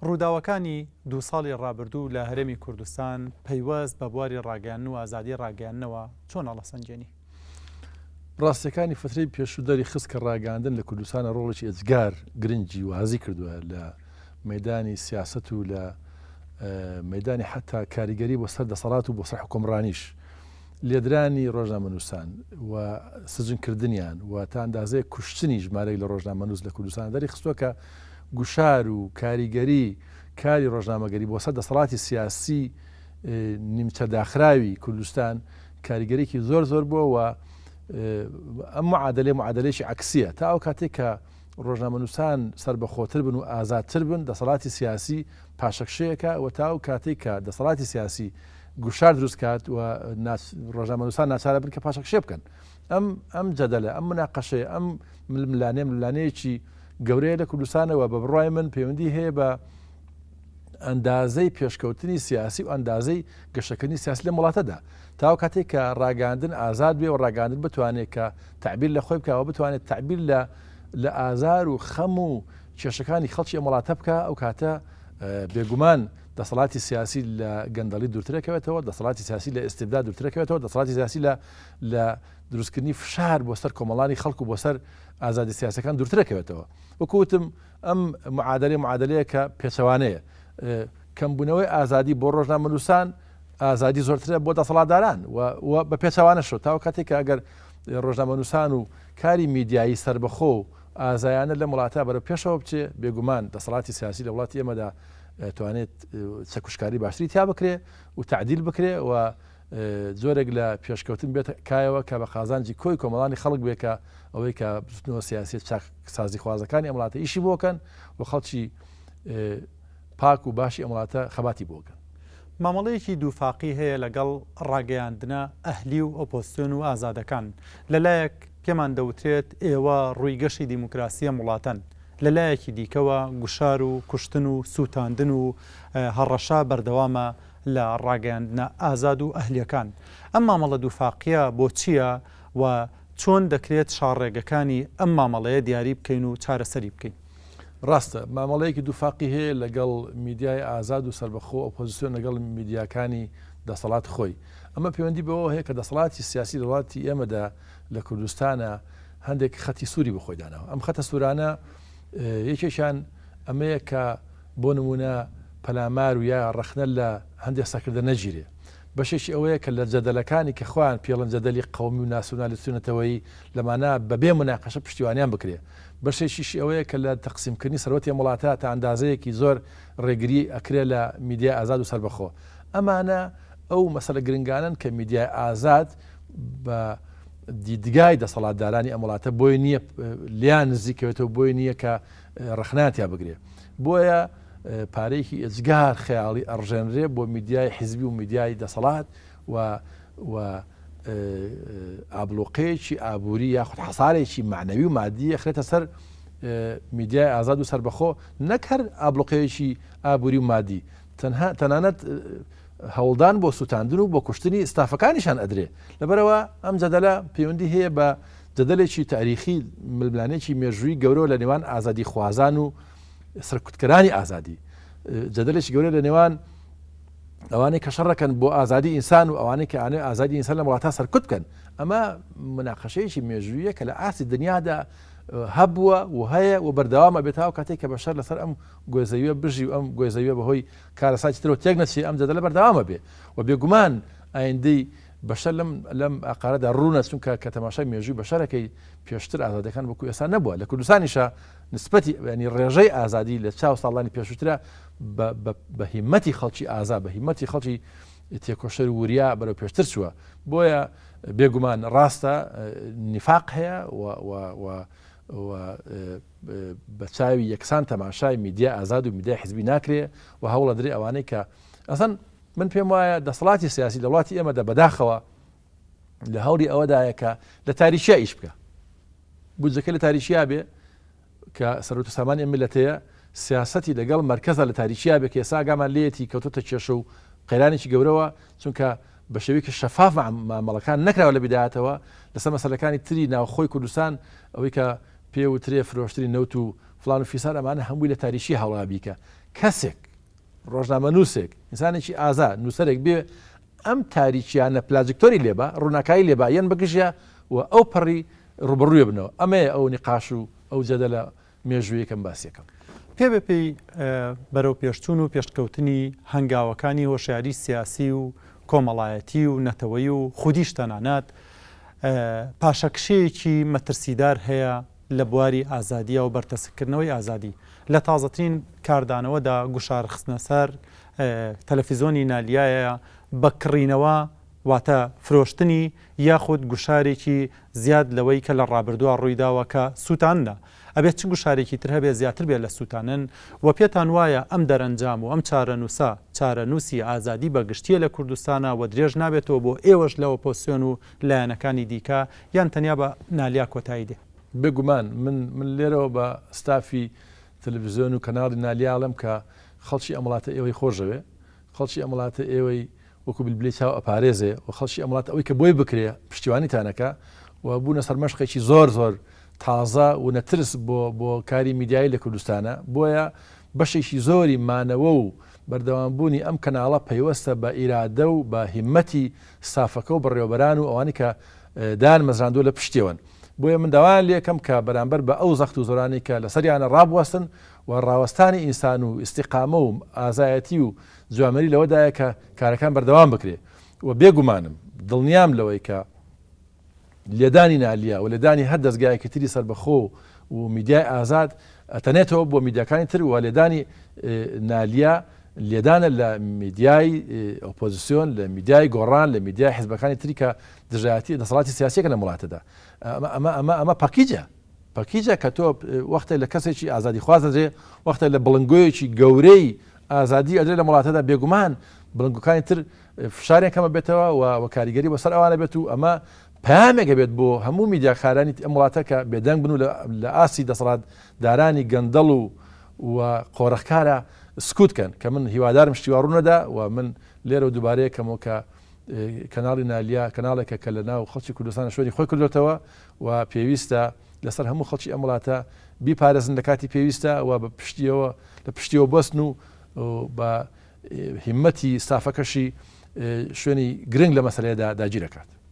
ڕووداوەکانی دوو ساڵی ڕابردوو لە هەرێمی کوردستان پەیوەست بە بواری ڕاگەیاندن و ئازادی ڕاگەیاندنەوە چۆن هەڵەسەنگێنی؟ ڕاستیەکانی فترەی پێشوو دەری خست کە ڕاگەیاندن لە کوردستانە ڕۆڵێکی ئێجگار گرنگی وازی کردووە لە مەیدانی سیاسەت و لە مەیدانی حەتا کاریگەری بۆ سەر دەسەڵات و بۆ سەر حوکمڕانیش. لێدرانی ڕۆژنامەنووسان و سجنکردنیان و تا ئەندازەیەک کوشتنی ژمارەیەک لە ڕۆژنامەنووس لە کوردستان دەری خستووە کە گوشار و کاریگەری کاری ڕۆژنامەگەری بۆ سەر دەسەڵاتی سیاسی نیمچە داخراوی کوردستان کاریگەریی زۆر زۆر بووە و ئەم معادلەیە معادلەیەکی عەکسیە تا ئەو کاتێک کە ڕۆژنامەنووسان سەربەخۆتر بن و ئازادتر بن دەسەڵاتی سیاسی پاشەکشەیەکە و تا ئەو کاتێک کە دەسەڵاتی سیاسی گوشار دروست کات و ڕۆژنامەنووسان ناچارە بن کە پاشەکشێ بکەن. ئەم ئەم جەدەلە، ئەم مناقەشەیە، ئەم ململانێ ململانێیەکی گەورەیە لە کوردستانەوە بە بڕوای من پەیوەندی هەیە بە ئەندازەی پێشکەوتنی سیاسی و ئەندازەی گەشەکردنی سیاسی لەم وڵاتەدا تاو کاتێک کە ڕاگەاندن ئازاد بێ و ڕاگەاندن بتوانێت کە تعبیر لە خۆی بکەوە بتوانێت تعبیر لە لە ئازار و خەم و کێشەکانی خەڵکی ئەم وڵاتە بکە ئەو کاتە بێگومان دەسەڵاتی سیاسی لە گەندەڵی دوورترەکەوێتەوە، دەسەڵاتی سیاسی لە ئیستیبداد دوورترەکەوێتەوە، دەسەڵاتی سیاسی لە لە دروستکردنی فشار بۆ سەر کۆمەڵانی خەڵک و بۆ سەر ئازادی سیاسەکان دوورترەکەوێتەوە. وەکو وتم ئەم معادلەیە معادلەیەکە پێچەوانەیە. کەمبوونەوەی ئازادی بۆ ڕۆژنامەنووسان ئازادی زۆرترە بۆ دەسەڵاتداران و بە پێچەوانەشەوە تاو کاتێک کە ئەگەر ڕۆژنامەنووسان و کاری میدیایی سەربەخۆ و ئازایانە لەم وڵاتە بەرەو پێشەوە بچێ بێگومان دەسەڵاتی سیاسی لە وڵاتی ئێمەدا توانێت چەکوشکاری باشتری تیا بکرێ و تعدیل بکرێ و جۆرێک لە پێشکەوتن بێت کایەوە کە بە قازانجی کۆی کۆمەڵانی خەڵک بێ کە ئەوەی کە بزوتنەوە سیاسی چاکسازی خوازەکانی ئەم وڵاتە ئیشی بۆکەن و خەڵکی پاک و باشی ئەم وڵاتە خەباتی بۆکەن. مامەڵەیەکی دووفاقی هەیە لەگەڵ ڕاگەیاندنە ئەهلی و ئۆپۆزسیۆن و ئازادەکان، لەلایەک پێمان دەوترێت ئێوە ڕووی گەشی دیموکراسی ئەم وڵاتەن، لە لایەکی دیکەوە گوشار و کوشتن و سووتاندن و هەڕەشە بەردەوامە لە ڕاگەیاندنە ئازاد و ئەهلیەکان. ئەم مامەڵە دووفاقییە بۆ چییە و چۆن دەکرێت شاڕێگەکانی ئەم مامەڵەیە دیاری بکەین و چارەسەری بکەین؟ ڕاستە مامەڵەیەکی دووفاقی هەیە لەگەڵ میدیای ئازاد و سەربەخۆ ئۆپۆزیسیۆن لەگەڵ میدیاکانی دەسەڵات خۆی. ئەمە پەیوەندی بەوەوە هەیە کە دەسەڵاتی سیاسی لە وڵاتی ئێمەدا لە کوردستانە هەندێک خەتی سووری بۆ خۆی داناوە. ئەم خەتە سوورانە یەکێکیان ئەمەیە کە بۆ نموونە پەلامار و یا ڕەخنە لە هەندێک سەرکردە نەگیرێ. بەشێکی ئەوەیە کە لە جەدەلەکانی کە خۆیان پێڵن جەدەلی قەومی و ناسیۆنالیستی و نەتەوەیی لەمانە بە بێ موناقەشە پشتیوانیان بکرێ. بەشێکیشی ئەوەیە کە لە تەقسیمکردنی سەروەتی ئەم وڵاتە تا ئەندازەیەکی زۆر ڕێگری ئەکرێ لە میدیای ئازاد و سەربەخۆ. ئەمانە ئەو مەسەلە گرنگانەن کە میدیای ئازاد بە دیدگای دەسەڵاتدارانی ئەم وڵاتە بۆی نییە لیان نزیکەوێتەوە بۆی نییە کە ڕەخنەیان تیا بگرێ. بۆیە پارەیەکی ئێجگار خەیاڵی ئەڕژێنرێ بۆ میدیای حیزبی و میدیای دەسەڵات و و ئابڵوقەیەکی ئابووری یاخود حەسارێکی مەعنەوی و مادی ئەخرێتە سەر میدیای ئازاد و سەربەخۆ نەک هەر ئابڵوقەیەکی ئابووری و مادی تەنها تەنانەت هەوڵدان بۆ سوتاندن و بۆ کوشتنی ستافەکانیشان ئەدرێ. لەبەرئەوە ئەم جەدەلە پەیوەندی هەیە بە جەدەلێکی تاریخی، ململانێکی مێژووی گەورەوە لە نێوان ئازادیخوازان و سەرکوتکەرانی ئازادی. جەدەلێکی گەورە لە نێوان ئەوانەی کە شەڕەکەن بۆ ئازادی ئینسان و ئەوانەی کە ئانێ ئازادی ئینسان لەم وڵاتە سەرکوت بکەن. ئەمە مناقەشەیەکی مێژوویە کە لە ئاستی دنیادا هەبووە و هەیە و بەردەوام ئەبێت تا ئەو کاتەی کە بەشەر لەسەر ئەم گۆی زەویە بژی و ئەم گۆی زەویە بەهۆی کارەساتی ترەوە تێک نەچێ ئەم جەدەلە بەردەوامە بێ و بێگومان ئایندەی بەشەر لەم لەم ئاقارەدا ڕوونە چونکە کە تەماشای مێژووی بەشەرەکەی پێشتر ئازادەکان وەکو ئێستا نەبووە لە کوردستانیشا نسبەتی ینی ڕێژەی ئازادی لە چاو ساڵانی پێشووترە بە هیمەتی خەڵکی ئازا بە هیمەتی خەڵکی تێکۆشەر و وریا بەرەو پێشتر چووە بۆیە بێگومان ڕاستە نیفاق هەیە و و و بە چاوی یەکسان تەماشای میدیای ئازاد و میدیای حزبی ناکرێ و هەوڵەدرێ ئەوانەی کە ئەسەن من پێم وایە دەسەڵاتی سیاسی لە وڵاتی ئێمەدا بەداخەوە لە هەوڵی ئەوەدایە کە لە تاریکیا ئیش بکە بودجەکە لە تاریکیا بێ کە سەرۆت و سامانی ئەم میلەتەیە سیاسەتی لەگەڵ مەرکەزە لە تاریکیا بێ کە ئێستا ئاگامان لێیەتی کەوتۆتە کێشە و قەیرانێکی گەورەوە چونکە بە شێوەیەکی شەفاف مامەڵەکان نەکراوە لە بیدایەتەوە لەسەر مەسەلەکانی تری ناوخۆی کوردستان ئەوەی کە پێ وترێ فرۆشتنی نەوت و فلان و فیسار ئەمانە هەمووی لە تاریکی هەڵا بیکە کەسێک ڕۆژنامەنووسێک ئینسانێکی ئازا نووسەرێک بێ ئەم تاریکیانە پلاجکتۆری لێبا ڕووناکایی لێبا یەن بگژیا و ئەو پەڕی ڕوبڕوێ بنەوە ئەمەیە ئەو نقاش و ئەو جەدەلە مێژوویەکەم باسیەکەم. پێ بە پێی بەرەو پێشچوون و پێشکەوتنی هەنگاوەکانی هۆشیاری سیاسی و کۆمەڵایەتی و نەتەوەیی و خودیش تەنانەت پاشەکشەیەکی مەترسیدار هەیە لە بواری ئازادییا و بەرتەسککردنەوەی ئازادی. لە تازەترین کاردانەوەدا گوشار خستنە سەر تەلەفیزۆنی نالیایە بە کڕینەوە واتە فرۆشتنی یاخود گوشارێکی زیاد لەوەی کە لە ڕابردووا ڕوویداوە کە سووتاندنە. ئەبێت چ گوشارێکی تر هەبێت زیاتر بێت لە سووتانن؟ وە پێتان وایە ئەم دەرەنجام و ئەم چارەنووسە چارەنووسی ئازادی بە گشتییە لە کوردستانا وە درێژ نابێتەوە بۆ ئێوەش لە ئۆپۆزسیۆن و لایەنەکانی دیکە یان تەنیا بە نالیا کۆتایی دێ؟ بێگومان من من لێرەوە بە ستافی تەلەفزیۆن و کەناڵی نالیا ئەڵێم کە خەڵکی ئەم وڵاتە ئێوەی خۆشەوێ، خەڵکی ئەم وڵاتە ئێوەی وەکو بلبلی چاو ئەپارێزێ و خەڵکی ئەم وڵاتە ئەوەی کە بۆی بکرێ پشتیوانیتان ئەکا و بوونە سەرمەشقێکی زۆر زۆر تازە و نەترس بۆ بۆ کاری میدیایی لە کوردستانە بۆیە بەشێکی زۆری مانەوە و بەردەوامبوونی ئەم کەناڵە پەیوەستە بە ئیرادە و بە هیمەتی ستافەکە و بەڕێوەبەران و ئەوانەی کە دایان مەزراندووە لە پشتیەوەن بۆیە من داوایان لێکەم کە بەرامبەر بە ئەو زەخت و زۆرانەی کە لەسەریانە ڕابوەستن و ڕاوەستانی ئینسان و ئیستیقامە و ئازایەتی و جوامێری لەوەدایە کە کارەکان بەردەوام بکرێ و بێ گومانم دڵنیام لەوەی کە لێدانی نالیا و لێدانی هەر دەزگایەکی تری سەربەخۆ و میدیای ئازاد ئەتەنێتەوە بۆ میدیاکانی تر و لێدانی نالیا لێدانە لە میدیای ئۆپۆزیسیۆن لە میدیای گۆڕان لە میدیای حزبەکانی تری کە دژایەتی دەسەڵاتی سیاسیەکە لە وڵاتەدا ئەمە ئەمە ئەمە ئەمە پەکیجە پەکیجە کە تۆ وەختێ لە کەسێکی ئازادیخواز دەدرێ وەختێ لە بڵنگۆیەکی گەورەی ئازادی ئەدرێ لەم وڵاتەدا بێگومان بڵنگۆکانی تر فشاریان کەمە بێتەوە و کاریگەری بۆ سەر ئەوانە بێت و ئەمە پامێکە بێت بۆ هەموو میدیاکارانی ئەم وڵاتە کە بێدەنگ بن و لە ئاستی دەسەڵاتدارانی گەندەڵ و و قۆرخکارە سکوت کەن کە من هیوادارم شتی وا ڕوونەدا و من لێرە و دووبارەیە کەمەوە کە کەناڵی نالیا کەناڵێکە کە لە ناو خەڵکی کوردستان شوێنی خۆی کردوێتەوە و پێویستە لەسەر هەموو خەڵکی ئەم وڵاتە بیپارێزن لە کاتی پێویستە و بە پشتیەوە لە پشتیەوە بەستن و بە هیمەتی ستافەکەشی شوێنی گرنگ لە مەسەلەیەدا داگیرەکات.